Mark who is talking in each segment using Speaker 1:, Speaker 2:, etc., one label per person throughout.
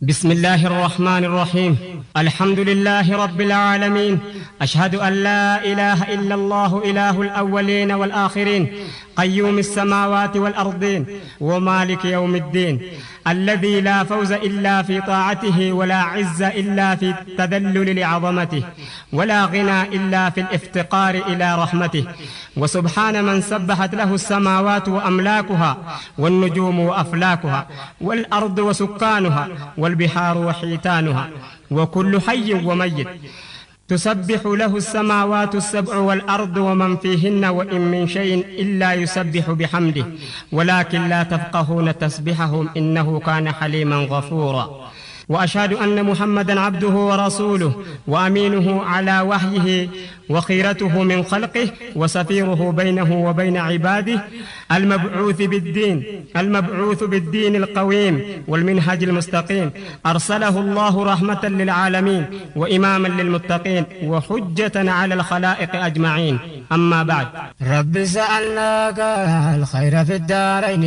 Speaker 1: بسم الله الرحمن الرحيم. الحمد لله رب العالمين. أشهد أن لا إله إلا الله إله الأولين والآخرين، قيوم السماوات والأرضين، ومالك يوم الدين، الذي لا فوز إلا في طاعته، ولا عز إلا في التذلل لعظمته، ولا غنى إلا في الافتقار إلى رحمته. وسبحان من سبحت له السماوات وأملاكها، والنجوم وأفلاكها، والأرض وسكانها، والبحار وحيتانها، وكل حي وميت. تسبح له السماوات السبع والأرض ومن فيهن، وإن من شيء إلا يسبح بحمده ولكن لا تفقهون تسبحهم، إنه كان حليما غفورا. وأشهد أن محمدا عبده ورسوله، وأمينه على وحيه، وخيرته من خلقه، وسفيره بينه وبين عباده، المبعوث بالدين القويم والمنهج المستقيم. أرسله الله رحمة للعالمين، وإماما للمتقين، وحجة على الخلائق أجمعين. أما بعد.
Speaker 2: رب سألناك الخير في الدارين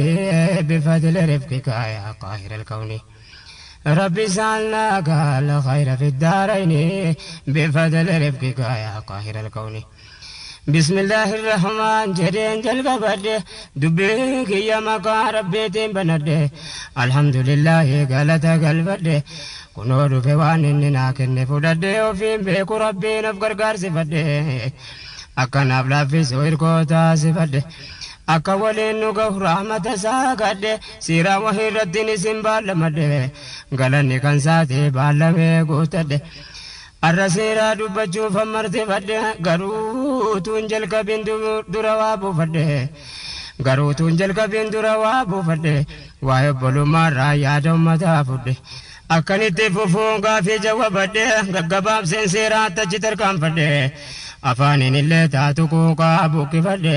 Speaker 2: بفضل رفقك يا قاهر الكون. رب سألناك الخير في الدارين بفضل رفقك يا قاهر الكون. بسم الله الرحمن jedheen jalqabadhe, dubbii kiyya maqaa rabbiitiin banadhe. Alhamdulillahi galata galfadhe, kunoo dhufe waan inni naa kenne fudhadhe. Ofiin beeku rabbiin of gargaarsifadhe, akkanaaf laaffisu hirkoo taasifadhe, akka waliin nu gahu rahmata isaa kadhe. Siiraa wahii irratti isin baallamadhe, galanni kan saatee baallamee guutadhe. Arra seeraa dubbachuuf ammartifadhe, garuu tuun jalqabin dura waa buufadhe, garuu tuun jalqabin dura waa buufadhe. Waa'ee obbolummaarraa yaada ummataa fudhe, akkanitti fufuun gaafii jawwabadhe. Gaggabaabseen seeraatti achi tarkaanfadhe, afaaniin illee taatu quuqaa buqqifadhe.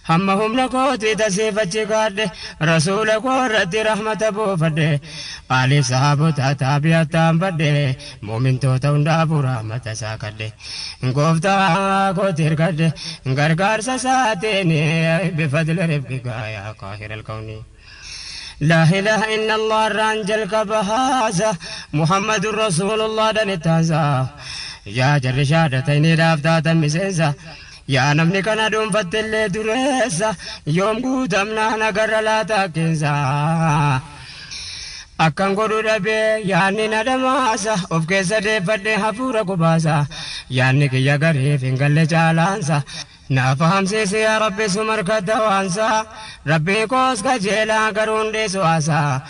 Speaker 2: Hamma humna kooti tasiifachi kaadhe, rasuula koo irratti rahmata buufadhe. Aaliif sahaabota taabi'attaan badhe, muumintoota hundaafuu rahmata isaa kadhe. Gooftaa kooti hirkadhe gargaarsa isaatiin بفضل رفقك يا قاهر الكون. لا إله إلا الله رانجل كبهازا، محمد رسول الله دنتازا. Yaa jarri shahadatayni dhaaftaatan miseensa, yaa namni kana dhuunfattillee dureessa, yoom guutamnaa nagarra laataa keensa? Akkan godhu dhabee yaanni na dhamaasa, of keessa deeffadhee hafuura gubaasa. Yaanni kiyya gariif hin galle caalaansa, naa fahamsiisi yaa rabbi sumarka dawaansa. Rabbii koos kajeelaa garuun dhiisu haasaa,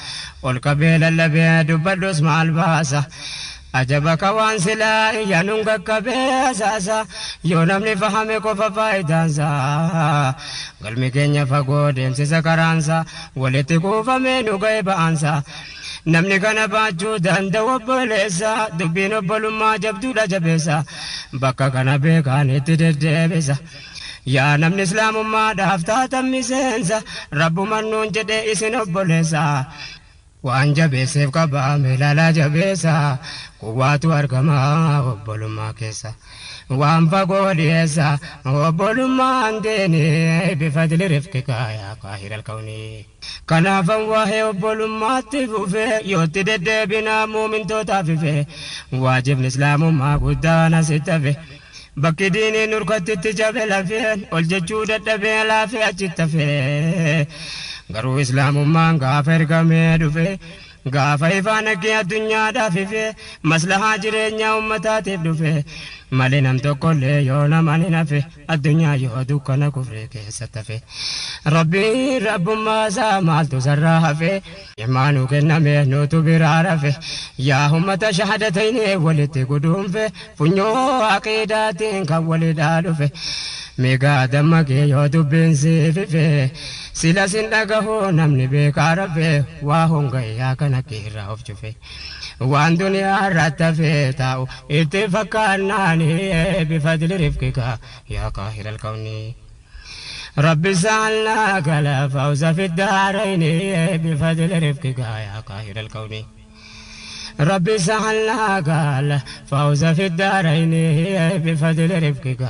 Speaker 2: ol qabee lallabee dubbadhus maal baasa? Ajaba ka waan silaa iyyaanuun qaqqabee saasa, yoo namni fahame qofa faayidaansa. Galmi keenya fagoo, deemsisa karaansa, walitti kuufamee nu ga'e ba'aansa. Namni kana baachuu danda'u obboleessa, dubbiin obbolummaa jabduudha jabeessa, bakka kana beekaan itti deddeebisa. Yaa namni islaamummaadhaaf taatan miseensa, rabbuman nuun jedhe isin obboleessa. Waan jabeesseef qabaa ilaalaa jabeessa, kuwaatu argama obbolummaa keessa. Waan fagoo dhiyeessa obbolummaan deeni بفضل رفقك يا قاهر الكون. Kanaafan waa'ee obbolummaatti fufee, yootti deddeebinaa muumintootaaf ife, waajibni islaamummaa guddaan asitti hafe. Bakki diiniin nurkattitti jabe lafeen ol jechuu dadhabee laafee achitti hafe. Garuu islaamummaan gaafa ergamee dhufe, gaafa ifaan dhaggee addunyaadhaaf ife, maslahaa jireenyaa ummataatiif dhufe malee nam tokkollee yoo naman hin hafe, addunyaa yoo dukkana kufree keessatti hafe. Rabbiin rabbummaa isaa maaltu sarraa hafe? Imaanuu kenname nutu biraa rafe. Yaa ummata shahadatayni walitti guduunfe, funyoo aqiidaatiin kan walidhaa dhufe. Meegaa dammaqee yoo dubbiin siifife, sila sin dhagahu namni beekaa rafe, waa hongayyaa kana keerraa of cufe. Waan duniyaa irratti hafee taa'u itti fakkaannaani بفضل رفقك يا قاهر الكون. رب سألناك الفوز في الدارين بفضل رفقك يا قاهر الكون. رب سألناك الفوز في الدارين بفضل رفقك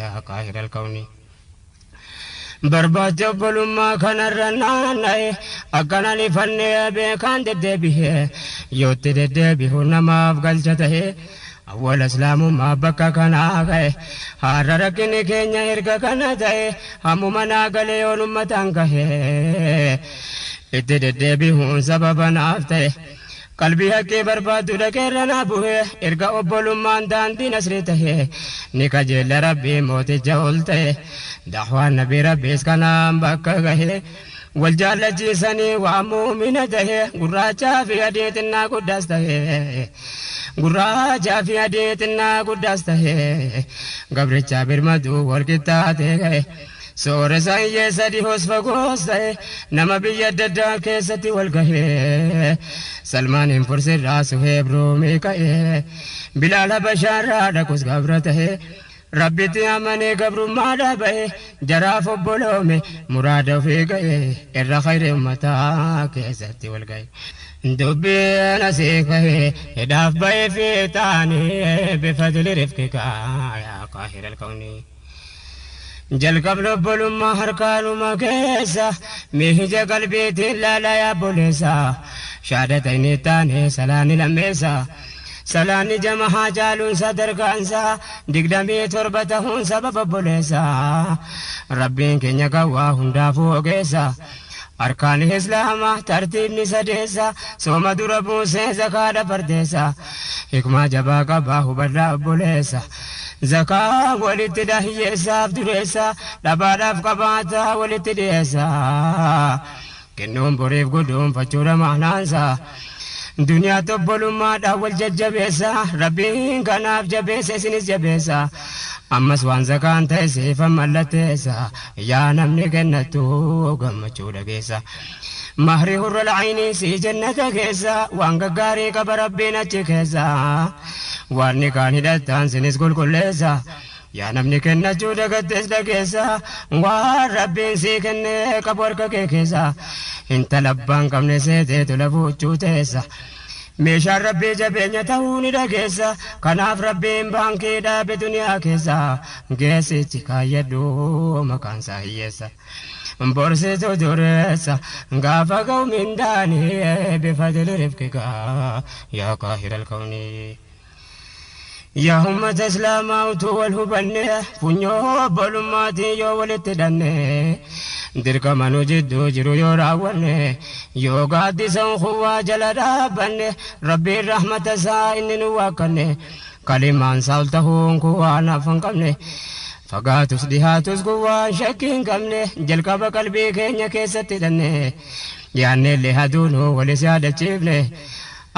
Speaker 2: يا قاهر الكون. Barbaacha obbolummaa kanarra naanna'e, akkanaan ifannee beekaan deddeebi'e. Yootti deddeebi'u namaaf galcha ta'e awwala islaamummaa bakka kanaa ka'e. Har'a rakkinni keenya erga kana ta'e hammuma naa galee yoon ummataan gahe itti deddeebi'uun sababa naaf ta'e. Qalbii haqqee barbaaddu dhaqeerra naa bu'e erga obbolummaan daandii nasrii ta'e ni kajeella rabbii mooticha ol ta'e da'waan nabii rabbiis kanaan bakka gahe. Wal jaallachiisanii waa muumina ta'e gurraachaa fi adii xinnaa guddaas ta'e gurraachaa fi adii xinnaa guddaas ta'e gabrichaa birmaduu wal qixxaatee ga'e. Sooressa hiyyeessa dhihoos fagoos ta'e nama biyya adda addaa keessatti wal gahee Salmaaniin Fursirraa Suheeb Ruumii ka'ee Bilaal Habashaarraa dhaqus gabra ta'e Rabbitti amanee gabrummaa ba'e jaraaf obboloome muraada ofii ga'e irra khayri ummataa keessatti wal ga'e. Dubbiin asii ka'e hidhaaf ba'e fi taanii bifadli rifqika yaa qaahira alkawnii. Jalqabni obbolummaa harkaanuma keessa miija qalbiitiin laalaa yaabboleessa shahadatayni taane salaanni lammeessa salaanni jamahaa jaaluun sadarkaansa 27 tahuun sababa obboleessa rabbiin keenya gawwaa hundaafuu ogeessa. Arkaan islaamaa tartiibni sadeessa sooma dura buusee zakaadha fardeessa hikmaa jabaa qabaa hubadhaa obboleessa. Zakaa walitti hiyyeessaaf dureessa dhabaadhaaf qabaataa walitti dhiyeessa kennuun boriif guduunfachuudha maanaansa duniyaa obbolummaadhaan wal jajjabeessa rabbiin kanaaf jabeessa isinis jabeessa ammas waan zakaan ta'e seefan mallatteessa yaa namni kennattu gammachuu dhageessa. Mahri hurra la'ayni si jannata keessa waan gaggaarii qaba rabbiin achi keessa waan ni kaan hidhattaan sinis qulqulleessa yaa namni kennachuu dagattes dhageessa waan rabbiin sii kennee qabu harka kee keessa intala abbaan qabne seeteetu lafuuchuu teessa. Meeshaan rabbii jabeenya ta'uu ni dhageessa kanaaf rabbiin baankii dhaabe duniyaa keessa geessichi kaayyadhu maqaan isaa hiyyeessa. Borsitu dureessa gaafa ga'u mindaanii bifadli rifqika yaa qaahira alkawnii. Yaa ummata islaamaa utuu wal hubanne funyoo obbolummaatiin yoo walitti hidhanne dirqama nu jidduu jiru yoo raawwanne yoo gaaddisa ukhuwaa jala dhaabbanne rabbiin rahmata isaa inni nu waakkanne kalimaan isaa ol tahuun kun waan hafa hin qabne fagaatus dhihaatus kun waan shakkii hin qabne jalqaba qalbii keenya keessatti hidhanne yaannellee haduunuu walis yaadachiifne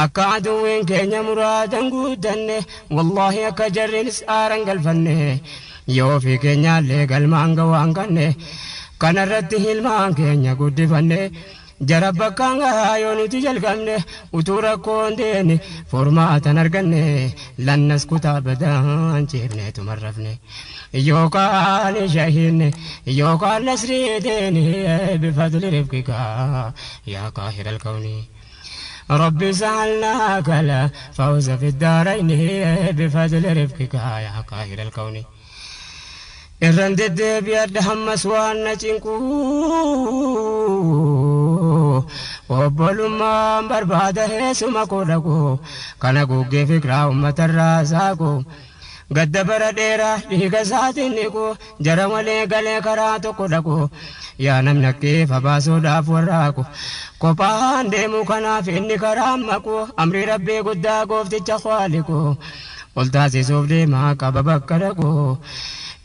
Speaker 2: akka aduwwiin keenya muraadan guutanne wallaahi akka jarriinis aaran galfanne yoo ofii keenyaallee galmaan gawaan kanne kanarratti hilmaan keenya guddifanne jara bakkaan gahaa yoo nuti jalqabne utuu rakkoon deene furmaatan arganne lannas kutaa badaan ciifneetu marrafne yookaan shahinne yookaan nasrii deene bifadli rifqika yaa qaahira alkawnii. ربي سألناك الفوز في الدارين بفضل رفقك يا قاهر الكون. إرن deddeebi'adha hammas waan na cinqu obbolummaan barbaada heessuma koo dhaqu kana guggee fikiraa uummatarraa saaqu gadda bara dheeraa dhiiga isaatiin dhiqu jara malee galee karaa tokko dhaqu yaa namni akkeefa baasuudhaaf warraaqu kophaan deemu kanaaf inni karaa maqu amri rabbii guddaa goofticha khwaaliqu ol taasisuuf deemaa qaba bakka dhaqu.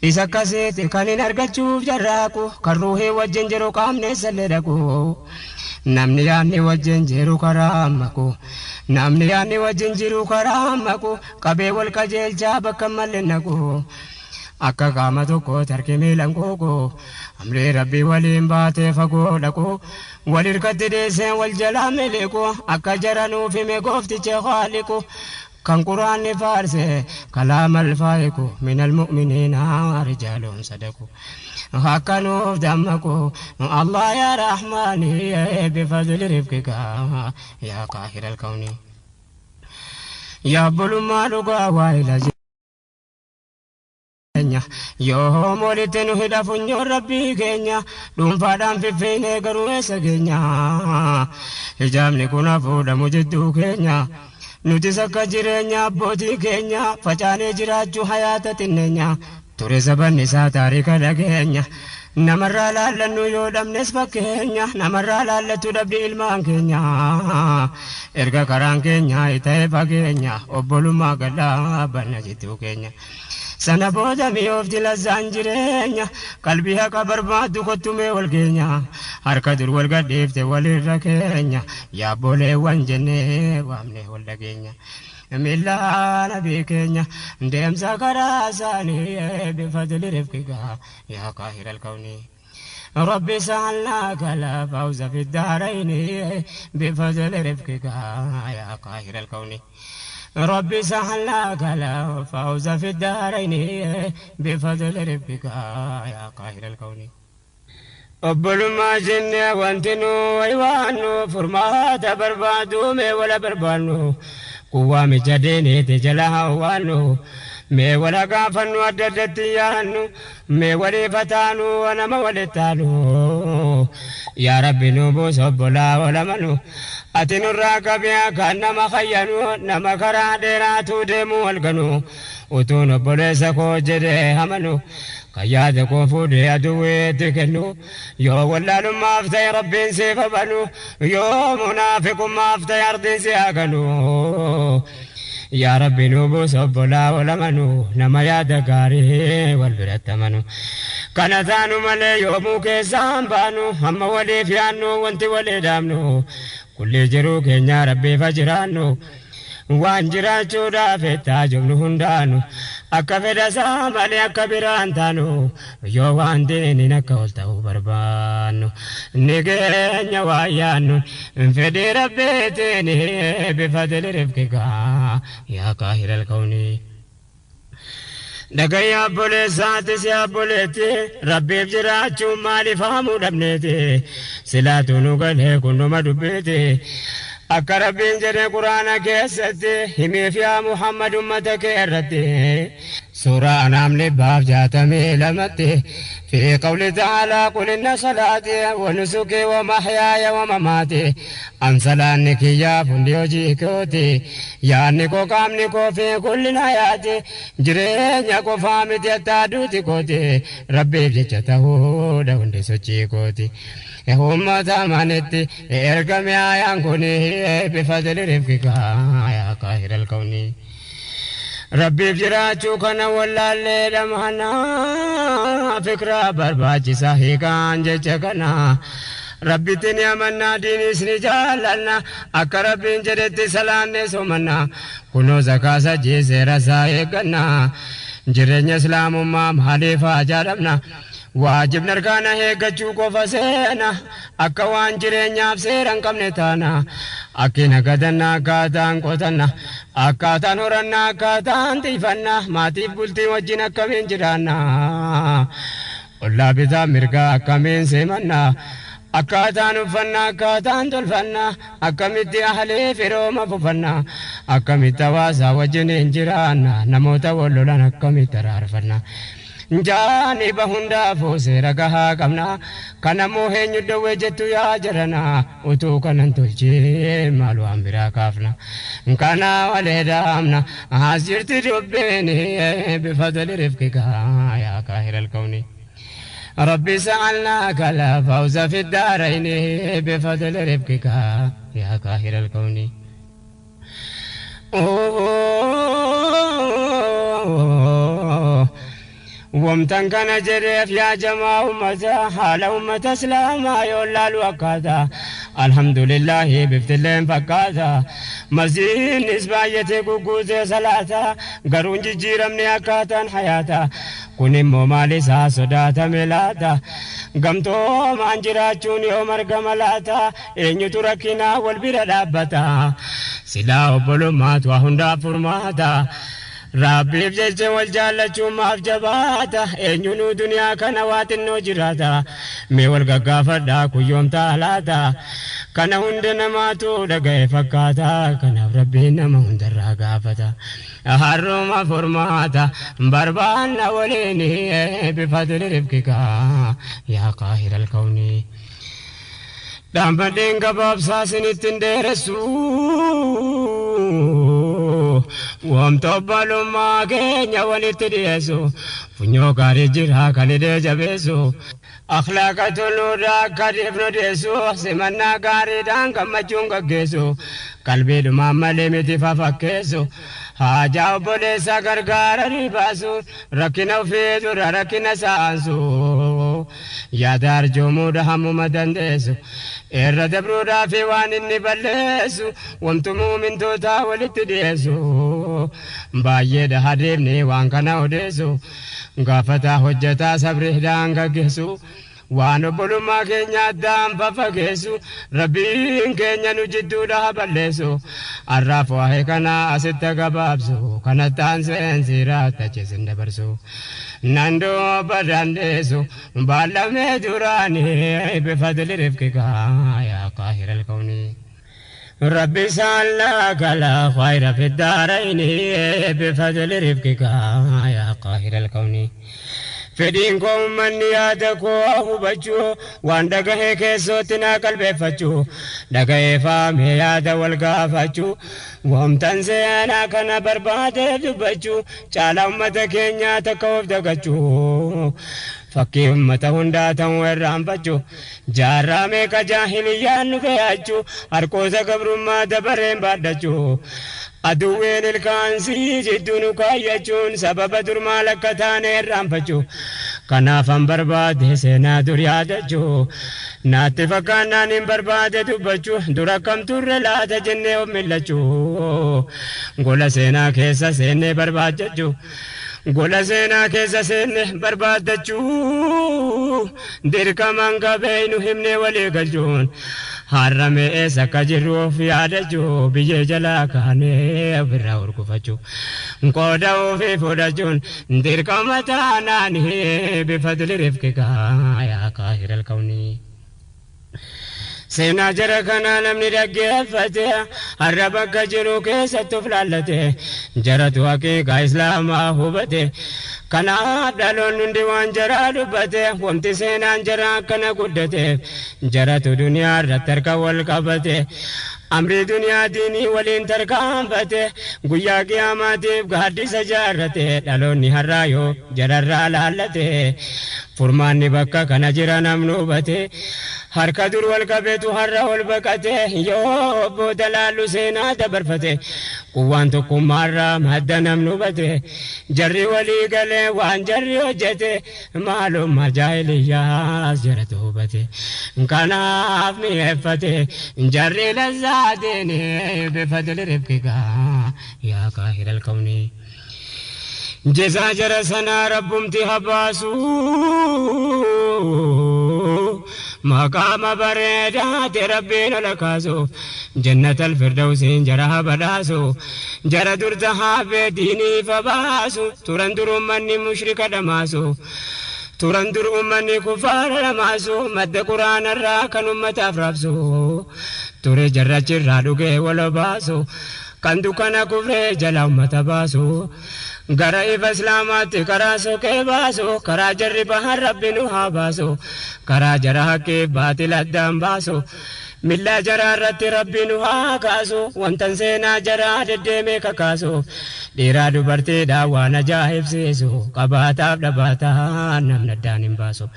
Speaker 2: Isa akkasitti kan hin argachuuf jarraaqu kan ruuhii wajjin jiru qaamni sallee dhaqu namni yaadni wajjin jiru karaa maqu namni yaadni wajjin jiru karaa maqu qabee wal qajeelchaa bakka malee naqu akka qaama tokko tarkii miilaan quuqu amrii rabbii waliin baatee fagoo dhaqu wal hirkatti deessee wal jalaa miliqu akka jara nuuf hime goofticha khaaliqu. Kan quraanni faarse kalaama alfaayiku min almu'miniina rijaaluun sadaqu akka nuuf dammaqu Allah yaa rahmaani bifadli rifqika yaa qaahira alkawni. Yaa obbolummaa dhugaa waa ila jireenya Yoom walitti nu hidha funyoon rabbii keenya dhuunfaadhaan fiffeenee garuu eessa keenya hijaabni kun hafuudhamu jidduu keenya nutis akka jireenya abbootii keenya facaanee jiraachuu hayaata xinneenya ture sabanni isaa taarika dhageenya namarraa laallannu yoo dhabnes fakkeenya namarraa laallatu dhabdi ilmaan keenya erga karaan keenya ta'e fageenya obbolummaa gadhaabanna jidduu keenya. Sana booda mi'oofti lazzaan jireenya qalbii haqa barbaaddu kottumee wal keenya harka dur wal gadhiifte walirra keenya yaabboleewwan jennee waamne wal dhageenya. Miilaa nabii keenya deemsa karaa isaanii bifadli rifqiga yaa qaahira alkawnii. ربي سألناك لا فوز في الدارين بفضل رفقك يا قاهر الكون. ربي سألناك لا فوز في الدارين بفضل رفقك يا قاهر الكون. Obbolummaa jennee wanti nu waywaannu furmaata barbaadu mee wala barbaannu kuwaa micha deeniiti jala hawwaannu mee wala gaafannu adda addatti yaannu mee waliifataanu nama walittaanu yaa rabbi nu buusa obbolaa walamanu ati nurraa qabiyaa kan nama fayyanu nama karaa dheeraatu deemu walganu utuun obboleessa koo jedhee amanu kan yaada koo fuudhee aduweetti kennu yoo wallaalummaaf ta'e rabbiin siif banu yoo munaafiqummaaf ta'e ardiin si haganu yaa rabbi nu buusa obbolaa walamanu nama yaada gaarii wal biratti amanu kana taanu malee yoomuu keessaan baanu hamma waliif yaannu wanti walii dhaabnu kulli jiruu keenya rabbiifa jiraannu waan jiraachuudhaaf itti hundaanu akka fedha isaa malee akka biraan taanu yoo waan deeniin akka ol ta'uu barbaannu ni keenya waa yaannu fedhii rabbiitiin bifadli rifqiga yaa qaahira alkawnii. Dhagayyaa obboleessaatis yaa obboleetti rabbiif jiraachuun maaliif haamuu dhabneeti silaatu nu galee kunnuma dubbiiti. Akka rabbiin jedhe quraana keessatti himiif yaa Muhammad ummata kee irratti suuraa anaam 162tti fi qawli ta'aalaa qul inna salaatii wa nusukii wa mahyaaya wa mamaatii an salaanni kiyyaaf hundi hojii kooti yaanni koo qaamni koo fi kulli hayaati jireenya qofaa miti attaaduuti kooti rabbiif jecha ta'uudha hundi sochii kooti. Ummata amanetti ergame ayaan kun bifadli rifqiga yaa qaahira alkawnii. Rabbiif jiraachuu kana wallaallee dhamahana fikraa barbaachisa hiikaan jecha kana. Rabbitti ni amannaa diinis ni jaallanna akka rabbiin jedhetti salaannee soomanna kunoo zakaa sajjii seera isaa eegganna jireenya islaamummaa maaliif haa jaallamna. Waajibni argaana eeggachuu qofa seena akka waan jireenyaaf seera hin qabne taana akki nagadanna akkaataan qotanna akkaataan horanna akkaataan tiifanna maatiif bultii wajjin akkamiin jiraanna ollaa bitaa mirgaa akkamiin seemanna akkaataan uffanna akkaataan tolfanna akkamitti ahlee firooma fufanna akkamitti hawaasaa wajjin hin jiraanna namoota wal lolan akkamitti araarfanna. Jaaniba hundaafuu seera gahaa qabna kanammoo eenyu dhowwee jettu yaa jarana utuu kanan tolchee maal waan biraa kaafna kana walee dhaamna as jirti dubbiin bifadli rifqiga yaa qaahira alkawnii. ربي سألناك لا فوز في الدارين بفضل رفقك يا قاهر الكون. ومتن كان جريف يا جماعة أمتا حال أمة إسلاما يولال وكاتا الحمد لله بفتلين فكاتا مزين نسبايتي قوقوزي صلاتا قرون جيرمني أكاتا حياتا كوني مالي ساسوداتا ملاتا قمتو مانجراتشون يوم أرقملاتا إن يتركنا والبرد أبتا سلا أبلو مات وهندا فرماتا. Rabbiif jecha wal jaallachuu maaf jabaata? Eenyunuu duniyaa kana waa xinnoo jiraata. Mee wal gaggaafadhaa kuyyoomtaa laata? Kana hunda namaatu dhaga'e fakkaata. Kanaaf Rabbiin nama hundarraa gaafata. Har'uma furmaata barbaanna waliin bifadli rifqika yaa qaahiral kawnii. Dhaabbateen gabaabsaa isinitti hin dheeressu. Wamta obbolummaa keenya walitti dhiyeessu. Funyoo gaarii jira kan hidhee jabeessu. Akhlaaqa toluudhaa akka dhiifnu dhiyeessu. Simannaa gaariidhaan gammachuun gaggeessu. Qalbiidhumaan malee miti fafakkeessu. Haajaa obboleessaa gargaaranii baasu. Rakkina ofii dura rakkina saansu. Yaada arjoomuudha hammuma dandeessu. Irra dabruudhaa fi waan inni balleessu. Wantu muumintootaa walitti dhiyeessu. Baay'eedha adeemne waan kana odeessu. Gaafataa hojjetaa sabriidhaan gaggeessu. Waan obbolummaa keenya addaan faffageessu. Rabbiin keenya nu jidduudha balleessu. Arraaf waa'ee kana asitti gabaabsu. Kanatti aanseen siiraatti achiisin dabarsu. Nan dubba dandeessu baallamee duraanii bifadli rifqika yaa qaahiral kawnii. Rabbi sallaka la khayra fi daarayni bifadli rifqika yaa qaahiral kawnii. Fedhiin koo uummanni yaada koo hubachuu, waan dhagahee keessootti naa qalbeeffachuu, dhagahee faamee yaada wal gaafachuu, wamtan seenaa kana barbaadee dubbachuu, caalaa uummata keenyaa takka of dagachuu, fakkii uummata hundaa ta'uu irraanfachuu, jaarraa meeqa jaahiliyyaan nu fe'achuu, harkoota gabrummaa dabareen baadhachuu. Aduwween ilkaansii jidduu nu kaayyachuun sababa dur maal akka taane irraanfachuu. Kanaaf an barbaade seenaa dur yaadachuu. Naatti fakkaannaan hin barbaade dubbachuu. Dur akkam turre laata jennee of millachuu. Gola seenaa keessa seennee barbaadachuu. Gola seenaa keessa seenne barbaaddachuu. Dirqamaan qabee nu himnee walii galchuun. Har'a eessa akka jirru of yaadachuu. Biyyee jalaa kaanee ofirraa hurgufachuu. Qooda ofii fudhachuun dirqama taanaanii bifadli rifqika yaa qaahiral kawnii. Seenaa jara kanaa namni dhaggeeffate har'a bakka jiru keessatti of laallate jaratu haqiiqaa islaamaa hubate. Kanaaf dhaloonni hundi waan jaraa dubbate wanti seenaan jaraa akkana guddateef jaratu duniyaa irratti harka wal qabate. Amrii duniyaa diinii waliin tarkaanfate guyyaa qiyaamaatiif gaaddisa jaarrate dhaloonni har'aa yoo jararraa laallate furmaanni bakka kana jira namni hubate. Harka dur wal qabeetu har'a ol baqate yoo booda laallu seenaa dabarfate quwwaan tokkummaarraa madda namni hubate jarri walii galee waan jarri hojjete maalummaa jaahiliyyaas jaratu hubate. Kanaaf mi'eeffate jarri lazzaatiin bifadli rifqika yaa qaahiral kawnii. Jezaa jara sanaa rabbumti habaasu. Maqaama bareedaate rabbiin ol kaasu. Jannatal firdawsiin jara badhaasu. Jara dur tahaabee diiniif baasu. Turan dur uummanni mushrika dhamaasu. Turan dur uummanni kufaara dhamaasu. Madda quraanarraa kan uummataaf raabsu. Ture jarrachirraa dhugee wal baasu. Kan dukkana kufree jala uummata baasu. Gara ifa islaamaatti karaa soqee baasu. Karaa jarri bahan rabbi nu haa baasu. Karaa jara haqqeef baatil addaan baasu. Millaa jaraa irratti rabbi nu haa kaasu. Wantan seenaa jaraa deddeemee kakaasu. Dhiiraa dubartiidhaan waan ajaa'ibsiisu. Qabaataaf dhabaataa namni addaan hin baasu.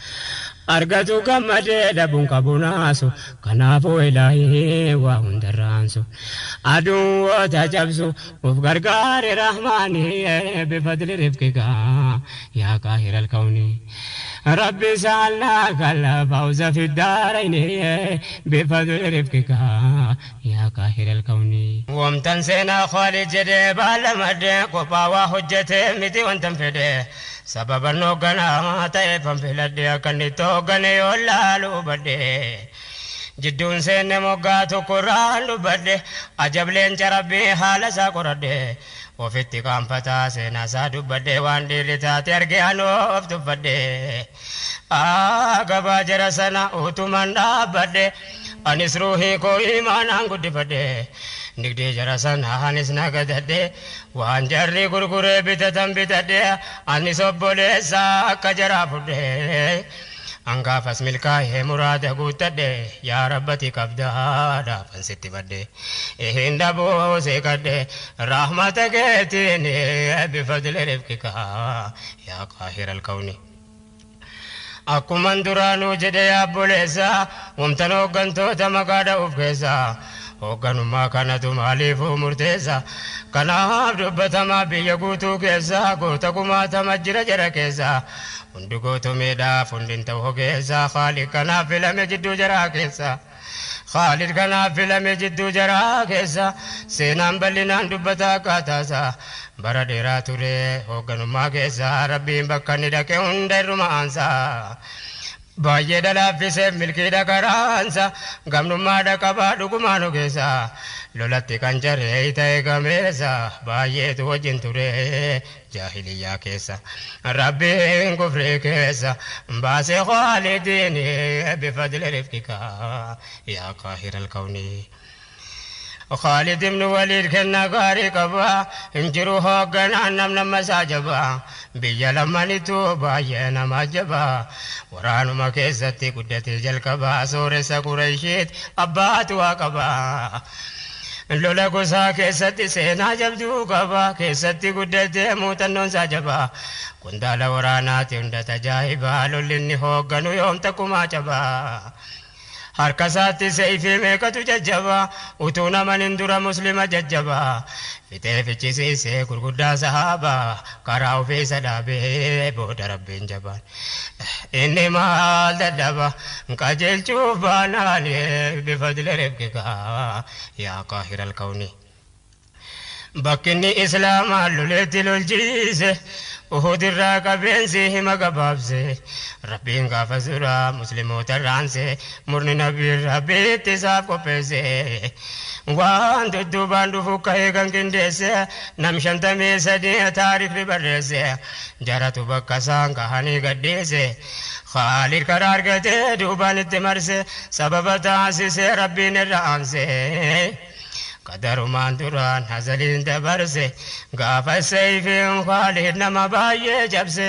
Speaker 2: Argatu gammadee dhabuun qabu naasu. Kanaafuu ilaahii waa hundarraansu. Aduun woota cabsu of gargaare rahmaanii bifadli rifqika yaa qaahiral kawnii. Rabbi sallaka al-fawza fi daarayni bifadli rifqika yaa qaahiral kawnii. Wamtan seenaa Khaalid jedhee baalamadde kophaa waa hojjetee miti wantan fedhe. Sababa hoogganaa ta'eefan filadhe akka inni itti hooggane yoo laaluu badhe. Jidduun seenne moggaa tokkorraan dubbadhe ajab leenca rabbii haala isaa qoradhe ofitti qaanfataa seenaa isaa dubbadhe waan dhiirri taate arge anoof tuffadhe. Gabaa jara sana utuman dhaabbadhe anis ruuhii koo imaanaan guddifadhe. Nigdee jara sana anis nagadadhe waan jarri gurguree bitatan bitadhe anis obboleessa akka jaraa fudhe. Angaafas milkaa'ee muraada guuttadhe yaa rabbati qabdaa dhaafan sitti badde. Hin dhabuu seeqadhe rahmata keetiin bifadli rifqika yaa qaahira alkawni. Akkuman duraanuu jedhe yaabboleessa wamtan hooggantoota maqaa dha'uuf keessa. Hoogganummaa kanatu maaliifuu murteessa kanaaf dubbatamaa biyya guutuu keessa goota kumaatama jira jara keessa hundi gootumeedhaaf hundi hin ta'u keessa Khaalid kanaaf filame jidduu jaraa keessa. Khaalid kanaaf filame jidduu jaraa keessa seenaan bal'inaan dubbata akkaataasa bara dheeraa ture hoogganummaa keessa rabbiin bakka inni dhaqe hunda irruma aansa. Baay'ee dhalaaffiseef milkiidha karaansa gamnummaadha qabaa dhugumaan ogeessa lolatti kan jaree ta'e gameessa baay'eetu wajjin ture jaahiliyyaa keessa rabbiin kufrii keessa baasee Khaalidiin bifadli rifqika yaa qaahira alkawni. Khaalid ibn Waliid kennaa gaarii qaba hin jiru hoogganaan nam nama isaa jaba biyya lamanitu baay'ee nama jaba waraanuma keessatti guddatee jalqaba sooressa Qureeshiit abbaatu waa qaba. Lola gosaa keessatti seenaa jabduu qaba keessatti guddatee muuxannoon isaa jaba qondaala waraanaati hunda tajaa'iba lolli inni hoogganu yoom takkumaa caba. Harka isaatti seeyfii meeqatu jajjaba utuu naman dura muslima jajjaba fixee fichisiisee gurguddaa sahaaba karaa ofiisa dhaabee booda rabbiin jabaan inni maal dadhaba qajeelchuuf baanaan bifadli rifqika yaa qaahira alkawni. Bakki inni islaamaa loleetti lolchiise Uhud irraa qabeensi hima gabaabse rabbiin gaafa suuraa musliimoota raanse murni nabii rabbiitti isaaf qopheesse waan dudduubaan dhufu ka'ee kan qindeesse nam 53 taarikni barreesse jaratu bakka isaan gahanii gadhiise Khaalid karaa argatee duubaan itti marse sababa taasise rabbiin irra aanse. Qadarumaan duraan hazaliin dabarse gaafa seeyfiin Khaalid nama baay'ee cabse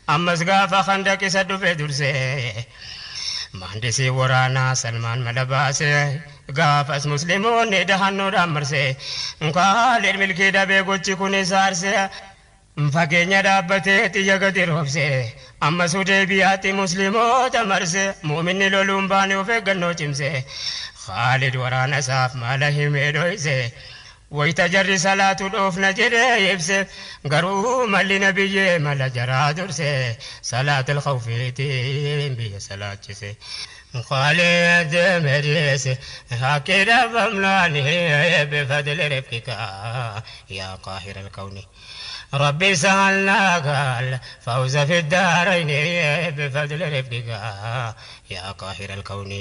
Speaker 2: ammas gaafa Khandaq isa dhufe durse mahandisii waraanaa Salmaan mala baase gaafas musliimoonni dahannoodhaan marse Khaalid milkii dhabee gochi kun isa aarse fageenya dhaabbatee xiyya gadi roobse ammas Hudaybiyaatti musliimoota marse muuminni loluun baane of eeggannoo cimse Khaalid waraana isaaf mala himee dhoyse wayita jarri salaatu dhoofna jedhee ibse garuu malli nabiyyee mala jaraa durse salaatul khawfiitiin biyya salaachise. Khaalid deemereese haqqi dhabamnaan bifadli rifqika yaa qaahira alkawni. ربي سألناك الفوز في الدارين بفضل رفقك يا قاهر الكون.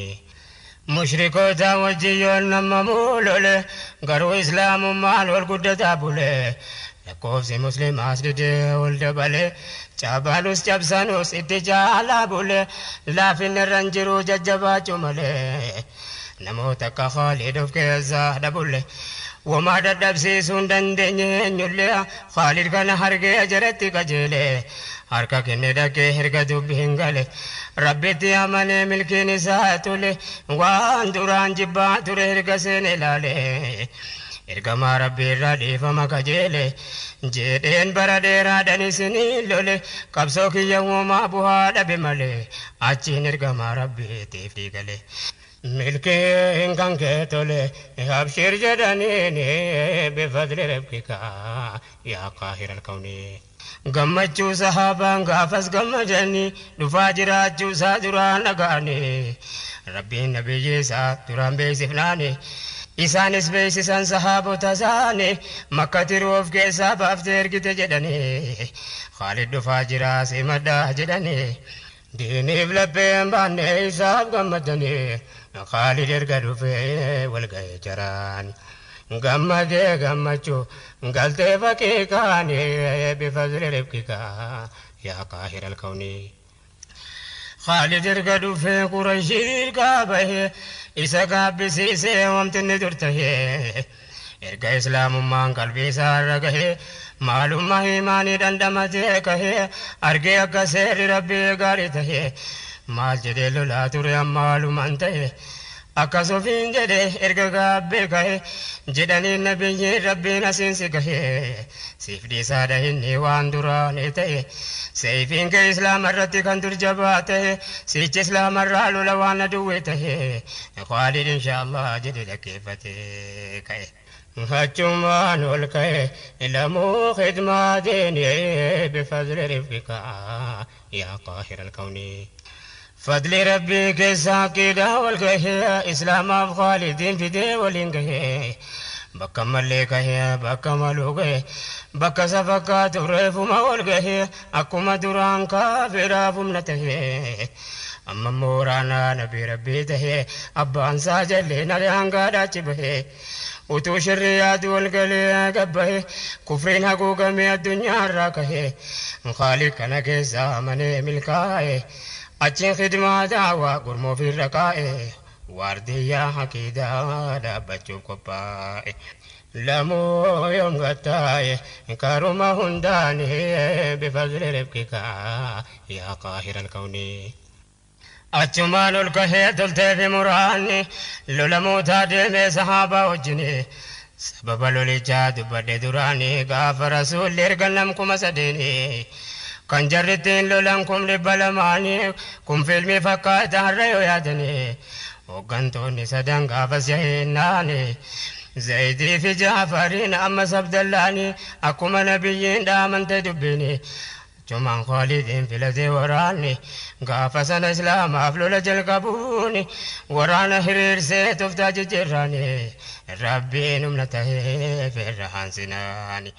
Speaker 2: مشركوتا وجيون نممولول غرو إسلام مال والقدة بوله lakkoofsi musliimaas didee ol dabale cabalus cabsanus itti jaalaa bule laafinni irra hin jiru jajjabaachuu malee namoota akka Khaalid of keessaa dhabulle wamaa dadhabsiisuu hin dandeenye eenyullee Khaalid kana hargee jalatti qajeele harka kenne dhaqee erga dubbi hin gale rabbitti amanee milkiin isaa tole waan duraan jibbaa ture erga seene ilaale. Ergamaa rabbii irraa dhiifama kajeele jedheen bara dheeraadhaan isinii lole qabsoo kiyya uumaa bu'aa dhabe malee achiin ergamaa rabbiitiif dhiigale. Milkiin kan kee tole abshir jedhaniin bifadli rabbika yaa qaahira alkawni. Gammachuu sahaabaan gaafas gammadanii dhufaa jiraachuu isaa duraan dhaga'anii rabbiin nabiyyi isaa duraan beeksifnaani. Isaanis beeksisan sahaabota isaanii makka tiruu of keessaa baaftee ergite jedhanii Khaalid dhufaa jira simadhaa jedhanii diiniif lapheen baanne isaaf gammadanii Khaalid erga dhufee walga'ee jaraan gammadee gammachuu galtee fakkii kaanii bifadli rifqikaa yaa qaahira alkawnii. Khaalid erga dhufee Qurayshii qaabahee isa gaabbisiisee wamti inni dur tahee erga islaamummaan qalbii isaa irra gahee maalummaa imaanii dhandhamatee kahee argee akka seerri rabbii gaarii tahee maal jedhee lolaa ture ammaalumaan ta'e akkas ofiin jedhe erga gaabbee kahe jedhanii nabiyyiin rabbiin asiin si gahe siif dhiisaadha inni waan duraanii ta'e seefiin kee islaama irratti kan dur jabaa ta'e sichi islaama irraa lola waan aduwwee ta'e Khaalid inshaallah jedhe dhaggeeffatee ka'e. Achumaan ol ka'e lamuu khidmaa diini bifadli rifqikaa yaa qaahira alkawnii. فضل ربي كيسا كده والقهي إسلام خالدين في دي والإنقهي بكا مليكه بكا ملوكه بكا سفكا تريف ما والقهي أكما دران كافرا فمنته أما مورانا نبي ربي تهي أبان ساجلنا لهنقا به utuu shirriyaatu walgalee gabbahe kufriin haguugamee addunyaa irraa kahe Khaalid kana keessa amanee milkaa'e achiin khidmaa daawaa gurmoo ofirra kaa'e waardiyyaa haqiidaa dhaabbachuuf qophaa'e. Lamuu yoom gattaa'e karuma hundaani bifadli rifqikaa yaa qaahira alkawnii. Achumaan ol kahee toltee fi muraanni lola mootaa deemee sahaabaa wajjini sababa lolichaa dubbadhe duraanii gaafa rasuulli erga nam 3000 kan jarrittiin lolan 200,000 kun fiilmii fakkaata har'a yoo yaadanii hooggantoonni sadan gaafas yaa'innaani Zaydii fi Jaafariin ammas Abdallaani akkuma nabiyyiin dhaamante dubbini. Achumaan Khaalidiin filatee waraanni gaafa sana islaamaaf lola jalqabuuni waraana hiriirsee toftaa jijjiirraani rabbiin humna tahee feerra haansinaani.